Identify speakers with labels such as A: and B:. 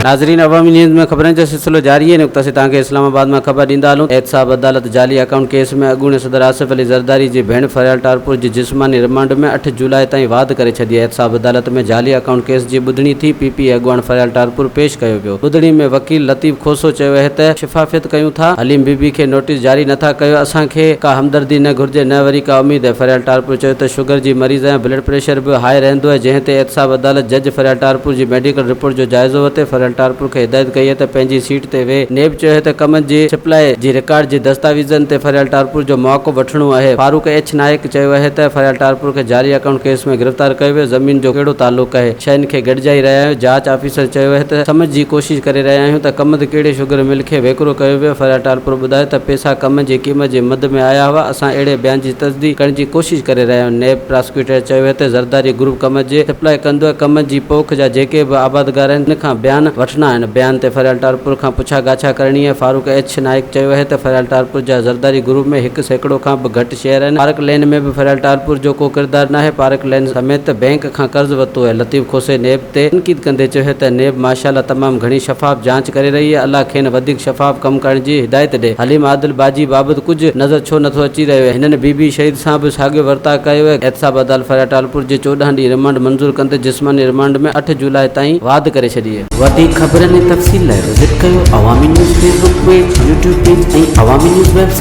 A: ناظرين عوامي نيوز ۾ خبرن جو سلسلو جاري آهي نقطه سي توهان کي اسلام آباد مان خبر ڏيندا هلون ته احتساب عدالت جعلي اڪائونٽ ڪيس ۾ اڳوڻي صدر آصف علي زرداري جي ڀيڻ فريال ٽالپر جي جسماني رمانڊ ۾ اٺ جولاء تائين واڌ ڪري ڇڏي آهي احتساب عدالت ۾ جعلي اڪائونٽ ڪيس جي ٻڌڻي ٿي پي پي اڳواڻ فريال ٽالپر پيش ڪيو ويو ٻڌڻي ۾ وڪيل لطيف کوسو چيو اهي ته شفافيت ڪيون ٿا حليم بي بي کي نوٽيس جاري نٿا ڪيو اسان کي ڪا همدردي نه گهرجي نه وري ڪا اميد فريال ٽالپر چيو ته شگر جي مريض آهيان بلڊ پريشر به هاء رهندو آهي جنهن تي احتساب عدالت جج فريال ٽالپر جي ميڊيڪل رپورٽ جو جائزو ورتي فريال ٽالپر کي هدايت ڪئي آهي ته پنهنجي سيٽ تي ويهه نيب چيو آهي ته ڪمند جي سپلاء جي رڪارڊ جي دستاويزن تي فريال ٽالپر جو موقف وٺڻو آهي فاروق ايڇ نائيڪ چيو آهي ته فريال ٽالپر کي جعلي اڪائونٽ ڪيس ۾ گرفتار ڪيو ويو زمين جو ڪهڙو تعلق آهي شين کي گڏجائي رهيا آهيون جاچ آفيسر چيو آهي ته سمجهه جي ڪوشش ڪري رهيا آهيون ته ڪمند ڪهڙي شگر مل کي ويڪرو ڪيو ويو فريال ٽالپر ٻڌايو ته پيسا ڪمند جي قيمت جي مد ۾ آيا هئا اسان اهڙي بيان جي تصديق ڪرڻ جي ڪوشش ڪري رهيا آهيون نيب پراسڪيوٽر چيو آهي ته زرداري گروپ ڪمند جي سپلاء ڪندو آهي ڪمند جي پوک جا جيڪي به آبادگار آهن تن کان بيان وٺڻا آهن بيان تي فريال ٽالپر کان پڇا ڳاڇا ڪرڻي آهي فاروق ايڇ نائيڪ چيو آهي ته فريال ٽالپر جا زرداري گروپ ۾ 1% کان به گهٽ شيئر آهن، پارڪ لين ۾ به فريال ٽالپر جو ڪو ڪردار ناهي، پارڪ لين سميت بئنڪ کان قرض ورتو آهي، لطيف کوسي نيب تي تنقيد ڪندي چيو ته نيب ماشاء الله تمام گهڻي شفاف جاچ ڪري رهي آهي، الله کين وڌيڪ شفاف ڪم ڪرڻ جي هدايت ڏي، حليم عادل باجي بابت ڪجهه نظر ڇو نٿو اچي رهيو آهي، هنن بي بي شهيد سان به ساڳيو ورتاء ڪيو آهي، احتساب عدالت فريال ٽالپر جي 14 ڏينهن رمانڊ منظور ڪندي جسماني رمانڊ ۾ اٺ جولاء تائين واڌ ڪري ڇڏي.
B: وڌيڪ خبرن ۽ تفصيل لاء وزٽ ڪيو Awami news Facebook page, YouTube page ۽ Awami news website.